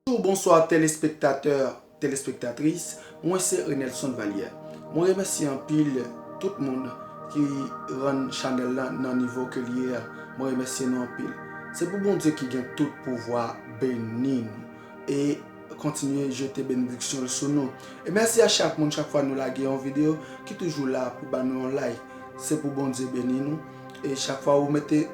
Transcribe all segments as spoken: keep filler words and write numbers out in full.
Bonjou, bonswa, telespektatè, telespektatris. Mwen se Renelson Valière. Mwen remèsye anpil tout moun ki rann chanèl lan nan nivo ke l ye a. Mwen remèsye nou anpil. Se pou Bondye ki gen tout pouvwa beni nou e kontinye jete benediksyon l sou nou. E mèsi a chak moun, chak fwa nou lage yon videyo, ki toujou la pou ba nou yon like. Se pou Bondye beni nou. E chak fwa ou mete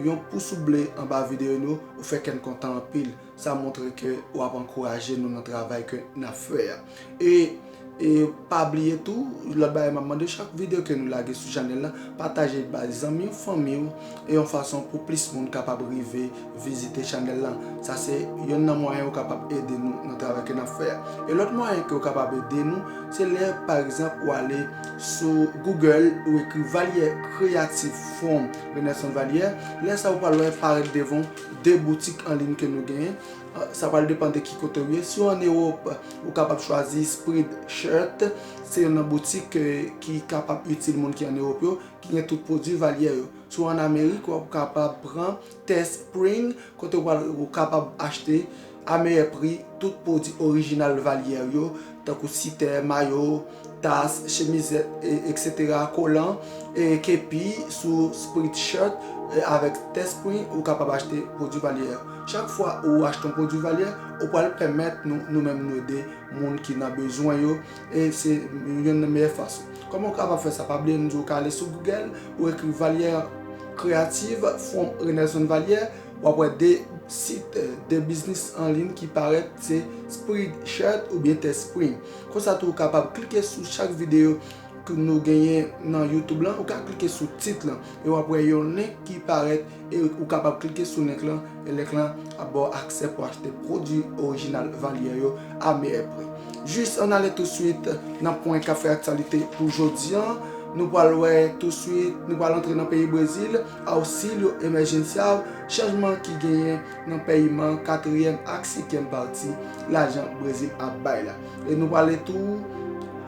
yon pous ou ble anba videyo nou, ou fè kè n kontan anpil. Sa montre ke w ap ankouraje nou nan travay ke n ap fè a. E, e pa bliye tou, lòt bagay m ap mande, chak videyo ke nou lage sou chanèl la, pataje l bay zanmi w, fanmi w, e yon fason pou plis moun kapab rive vizite chanèl la. Sa se yonn nan mwayen ou kapab ede nou nan travay ke n ap fè a. E lòt mwayen ke w kapab ede nou, se lè, pa egzanp, ou ale sou Google, ou ekri Valière Creative from Renelson Valière. Lè sa, ou pral wè parèt devan w de boutik an liy ke nou genyen. Sa pral depann de ki kote w ye. Si w ann Ewòp, ou kapab chwazi Spreadshirt. Se youn nan boutik, eh, ki kapab itil moun ki ann Ewòp yo, ki gen tout pwodui Valière yo. Si w ann Amerik, w ap kapab pran Teespring, kote w pral, ou kapab achte a meyè pri tout pwodui orijinal Valière yo, tankou sitè, mayo, tas, chemizèt, e, etsetera, kolan, e kepi sou Spreadshirt, e avèk Teespring, ou kapab achte pwodui Valière. Chak fwa ou achte yon pwodui Valière, ou pral pèmèt nou, nou menm nou ede moun ki nan bezwen yo, e se youn nan meyè fason. Kòman ou kapab fè sa? Pa bliye m di w ka ale sou Google, ou ekri Valière Creative from Renelson Valière, w ap wè de sit, eh, de biznis an liy ki parèt, se Spreadshirt oubyen Teespring. Konsa tou, ou kapab klike sou chak videyo ke nou genyen nan YouTube lan, ou ka klike sou tit lan, e w ap wè yon link ki parèt, e ou kapab klike sou link lan, e link lan ap ba w aksè pou achte pwodui orijinal Valière yo a meyè pri. Jis ann ale touswit nan pwen k ap fè aktyalite pou jodi a. Nou pral wè touswit, nou pral antre nan peyi Brezil, Auxílio Emergencial, chanjman ki genyen nan peyiman katriyèm ak senkyèm pati lajan Brezil ap bay la. E nou pral ale tou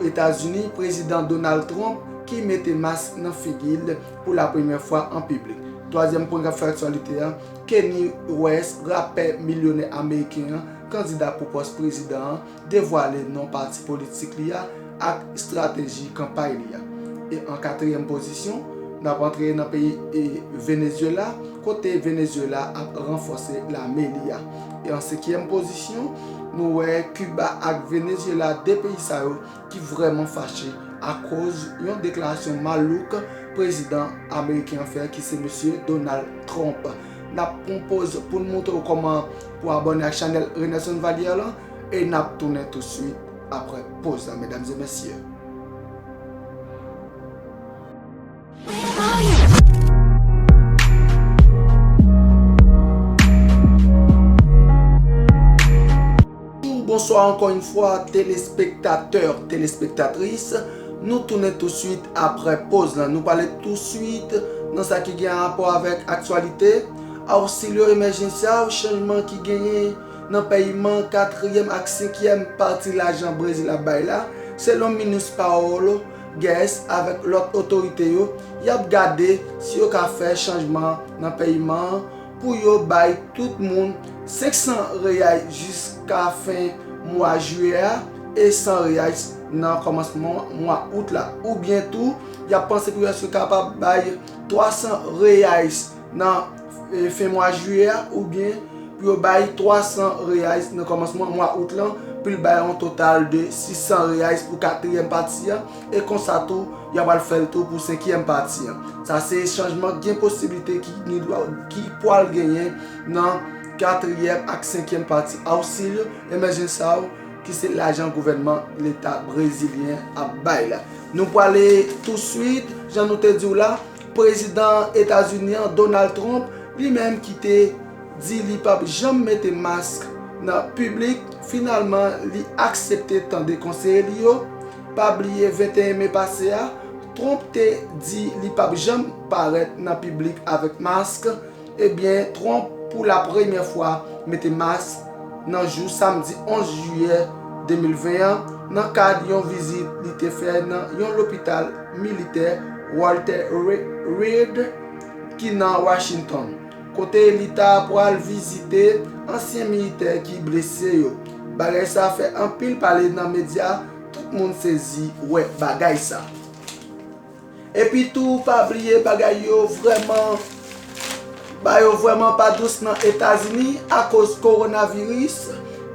Etazini, Prezidan Donald Trump ki mete mask nan figi l pou la premyè fwa an piblik. Twazyèm pwen k ap fè aktyalite a, Kanye West, rapè milyonè ameriken an, kandida pou pòs prezidan an, devwale non pati politik li a ak estrateji kanpay li a. E an katriyèm pozisyon, n ap antre nan peyi, e, Venezuela, kote Venezuela ap ranfòse lame li a. E an senkyèm pozisyon, nou wè Kiba ak Venezuela, de peyi sa yo ki vrèman fache akoz yon deklarasyon malouk prezidan ameriken an fè, ki se mesye Donald Trump. N ap pran yon poz pou n montre w kòman pou abòne ak chanèl Renelson Valière lan, e n ap tounen touswit apre poz la, medam e mesye. Bonswa ankò yon fwa, telespektatè, telespektatris. Nou tounen touswit apre poz lan. Nou pale touswit nan sa ki gen rapò avèk aktyalite. Auxílio Emergencial, chanjman ki genyen nan peyiman katriyèm ak senkyèm pati lajan Brezil ap bay la, selon minis Paulo Guedes avèk lòt otorite yo, y ap gade si yo ka fè chanjman nan peyiman an pou yo bay tout moun senk san reyay jiska fen mwa jiyè a e san reyay nan kòmansman mwa out la. Oubyen tou, y ap panse pou yo èske kapab bay twa san reyay nan, e, fen mwa jiyè a, oubyen pou yo bay twa san reyay nan kòmansman mwa out lan, pou l bay yon total de sis san reyay pou katriyèm pati an, e konsa tou, y ap al fè l tou pou senkyèm pati an. Sa se chanjman gen posiblite ki, ki dwa, ki pwal genyen nan katriyèm ak senkyèm pati Auxílio Emergencial, ki se lajan gouvènman leta brezilyen ap bay la. Nou prale touswit, jan nou te di w la, prezidan Etazini an, Donald Trump, li menm ki te di li p ap janm mete mask nan piblik, finalman, li aksepte tande konseye li yo. Pa bliye, venteyen me pase a, Trump te di li p ap janm parèt nan piblik avèk mask. Ebyen, Trump, pou lapremyè fwa, mete mask nan jou samdi onz jiyè de mil ven an, nan kad yon vizit li te fè nan yon lopital militè Walter Re-, Reed, ki nan Washington, kote li ta pral vizite ansyen militè ki blese yo. Bagay sa fè anpil pale nan medya, tout moun sezi wè bagay sa. Epi tou, pa bliye bagay yo vrèman, ba yo vrèman pa dous nan Etazini akoz kowonaviris.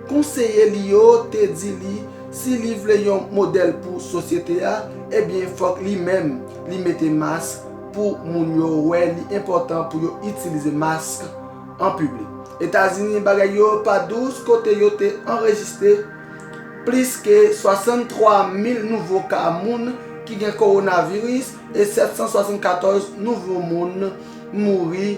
Konseye li yo te di li si li vle yon modèl pou sosyete a, ebyen fòk li menm li mete mask pou moun yo wè li enpòtan pou yo itilize mask an piblik. Etazini, bagay yo pa dous kote yo te anrejistre plis ke swasanntwa mil nouvo ka moun ki gen kowonaviris e sèt san swasannkatòz nouvo moun mouri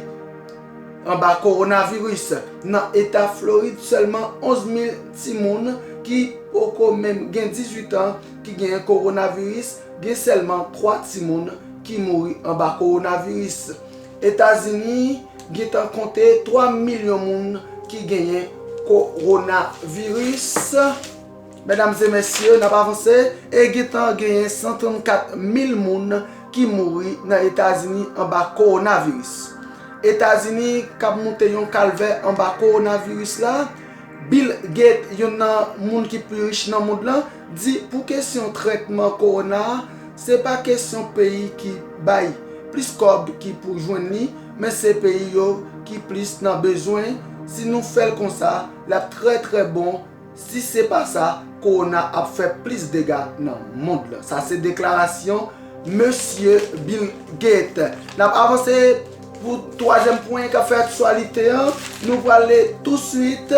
anba kowonaviris. Nan eta Florid, sèlman onz mil timoun ki poko menm gen dizuit an ki genyen kowonaviris, gen sèlman twa timoun ki mouri anba kowonaviris. Etazini gentan konte twa milyon moun ki genyen kowonaviris. Medam e mesye, n ap avanse e gentan genyen san trannkat mil moun ki mouri nan Etazini anba kowonaviris. Etazini k ap moute yon kalvè anba kowonaviris la. Bill Gates, youn nan moun ki pi rich nan mond lan, di pou kesyon trètman kowona a, se pa kesyon peyi ki bay plis kòb ki pou jwenn li, men se peyi yo ki plis nan bezwen. Si nou fè l konsa, l ap trè trè bon. Si se pa sa, kowona ap fè plis dega nan mond lan. Sa se deklarasyon Mesye Bill Gates. N ap avanse pou twazyèm pwen k ap fè aktyalite an. Nou prale touswit.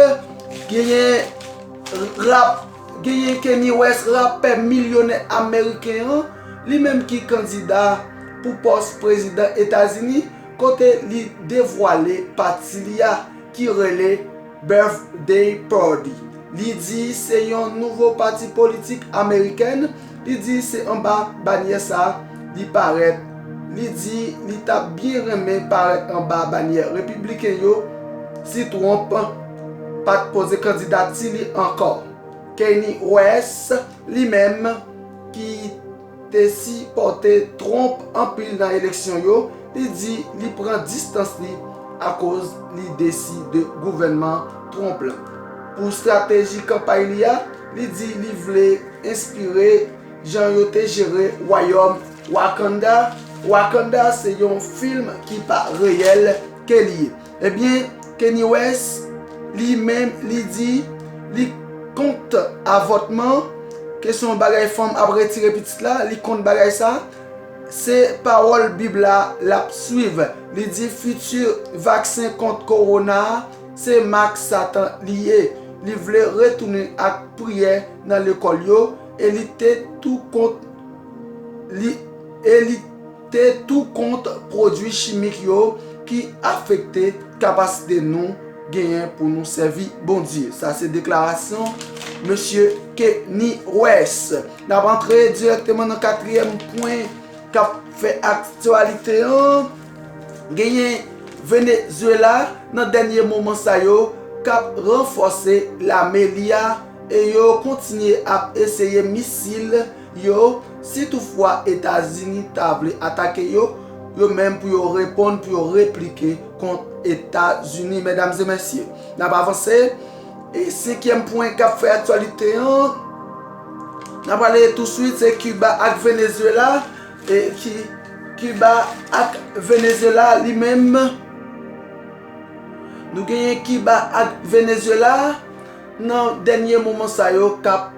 Genyen rap, genyen Kanye West, rapè milyonè ameriken an, li menm ki kandida pou pòs prezidan Etazini, kote li devwale pati li a ki rele Birthday Party. Li di se yon nouvo pati politik amerikèn. Li di se anba banyè sa li parèt. Li di li t ap byen renmen parèt anba banyè repibliken yo si Trump pa t poze kandidati li ankò. Kanye West, li menm, ki te sipòte Trump anpil nan eleksyon yo, li di li pran distans li akoz li desi de gouvènman Trump lan. Pou estrateji kanpay li a, li di li vle enspire jan yo te jere wayòm Wakanda. Wakanda se yon fim ki pa reyèl ke li ye. Ebyen, Kanye West, li menm, li di li kont avòtman, kesyon bagay fanm ap retire pitit la, li kont bagay sa. Se pawòl Bib la l ap swiv. Li di fiti vaksen kont kowona a, se mak Satan li ye. Li vle retounen ak priyè nan lekòl yo, e li te tou kont, li, e li te tou kont pwodui chimik yo ki afekte kapasite nou genyen pou nou sèvi Bondye. Sa se deklarasyon Mesye Kanye West. N ap antre dirèkteman nan katriyèm pwen k ap fè aktyalite an. Genyen Venezuela nan dènye moman sa yo k ap ranfòse lame li a e yo kontinye ap eseye misil yo. Si toutfwa Etazini ta vle atake yo, yo menm pou yo reponn, pou yo replike kont Etazini, medam e mesye. N ap avanse. E senkyèm pwen k ap fè aktyalite an, n ap pale touswit, se Kiba ak Venezuela. E ki, Kiba ak Venezuela li menm. Nou genyen Kiba ak Venezuela nan dènye moman sa yo k ap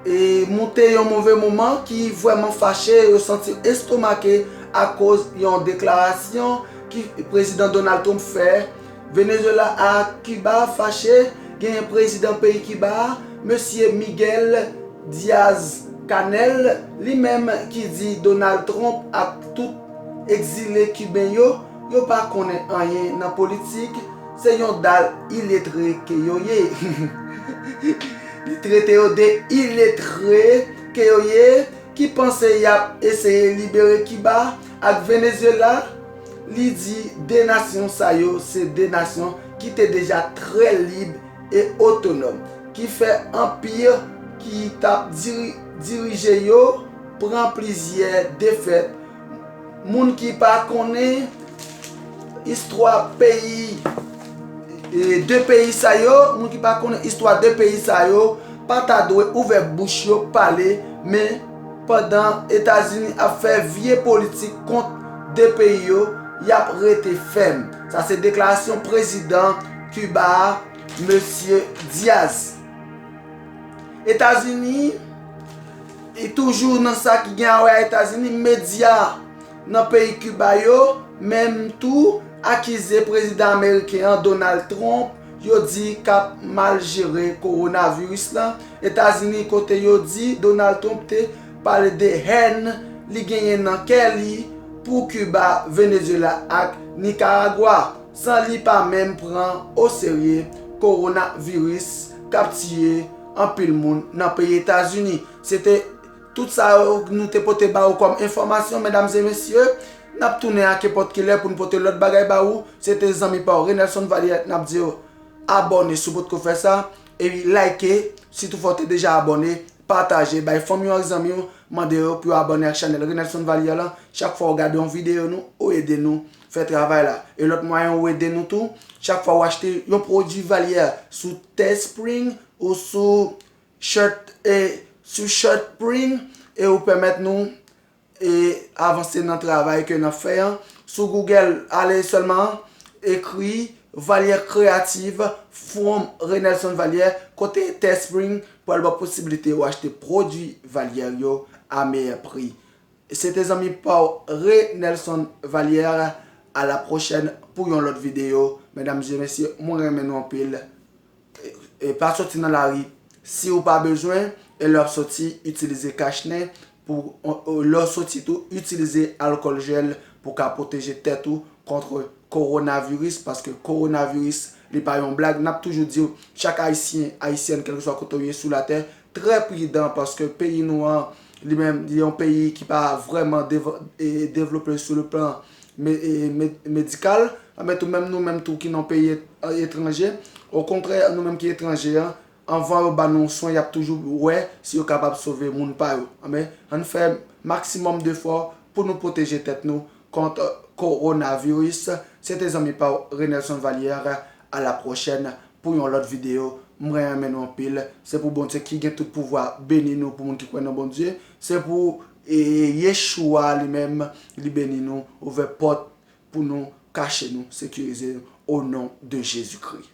e, moute yon move moman ki vrèman fache, yo santi estomake akoz yon deklarasyon ki prezidan Donald Trump fè. Venezuela ak Kiba fache, genyen prezidan peyi Kiba a, Mesye Miguel Diaz-Canel, li menm ki di Donald Trump ak tout egzile kiben yo, yo pa konnen anyen nan politik, se yon dal iletre ke yo ye. Li trete yo de iletre ke yo ye, ki panse y ap eseye libere Kiba ak Venezuela. Li di de nasyon sa yo se de nasyon ki te deja trè lib e otonòm, ki fè anpi ki t ap diri-, dirije yo pran plizyè defèt. Moun ki pa konnen istwa peyi, E de peyi sa yo, moun ki pa konnen istwa de peyi sa yo, pa ta dwe ouvè bouch yo pale, men pandan Etazini ap fè vye politik kont de peyi yo, y ap rete fèm. Sa se deklarasyon prezidan Kiba a, Mesye Diaz. Etazini, e toujou nan sa ki gen a wè a Etazini, medya nan peyi Kiba yo menm tou akize prezidan ameriken an, Donald Trump, yo di k ap mal jere kowonaviris lan. Etazini, kote yo di Donald Trump te pale de hèn li genyen nan kè li pou Kiba, Venezuela ak Nicaragua, san li pa menm pran oserye kowonaviris k ap tiye anpil moun nan peyi Etazini. Se te tout sa yo nou te pote ba ou kòm enfòmasyon, medam e mesye. N ap tounen a kenpòt ki lè pou n pote lòt bagay ba ou. Se te zanmi pa w, Renelson Valière, n ap di w abòne si w potko fè sa, epi like, si toutfwa w te deja abòne, pataje, bay fanmi w ak zanmi w, mande yo pou yo abòne ak chanèl Renelson Valière lan. Chak fwa w gade yon videyo nou, ou ede nou fè travay la. E lòt mwayen ou ede nou tou, chak fwa w achte yon pwodui Valière sou Teespring ou sou Shirt, e, sou Shirtspring, e ou pèmèt nou, e, avanse nan travay ke n ap fè an. Sou Google, ale sèlman ekri Valière Creative from Renelson Valière, kote Teespring pral ba w posiblite ou achte pwodui Valière yo a meyè pri. Se te zanmi pa w Renelson Valière. A la pwochèn pou yon lòt videyo. Medam e mesye, mwen renmen nou anpil. E, e pa soti nan lari si ou pa bezwen, e lè w ap soti, itilize kachnen pou, lè w soti tou, itilize alkòl jèl pou ka pwoteje tèt ou kont kowonaviris, paske kowonaviris, li pa yon blag. N ap toujou di w, chak Ayisyen, Ayisyèn, kèlkeswa kote w ye sou latè, trè pridan, paske peyi nou an, li menm, li yon peyi ki pa vrèman dev-, e, devlope sou le plan me-, e, me-, medikal. Anben tou, menm nou menm tou ki nan peyi et-, etranje, okontrè, nou menm ki etranje an, anvan yo ba nou swen, y ap toujou wè si yo kapab sove moun pa yo. Anben, ann fè maksimòm defò pou nou pwoteje tèt nou kont kowonaviris. Se te zanmi pa w, Renelson Valière. A la pwochèn pou yon lòt videyo. Mwen renmen nou anpil. Se pou Bondye ki gen tout pouvwa beni nou, pou moun ki kwè nan Bondye. Se pou, e, Yeshua li menm, li beni nou, ouvè pòt pou nou, kache nou, sekirize nou, o non de Jezikri.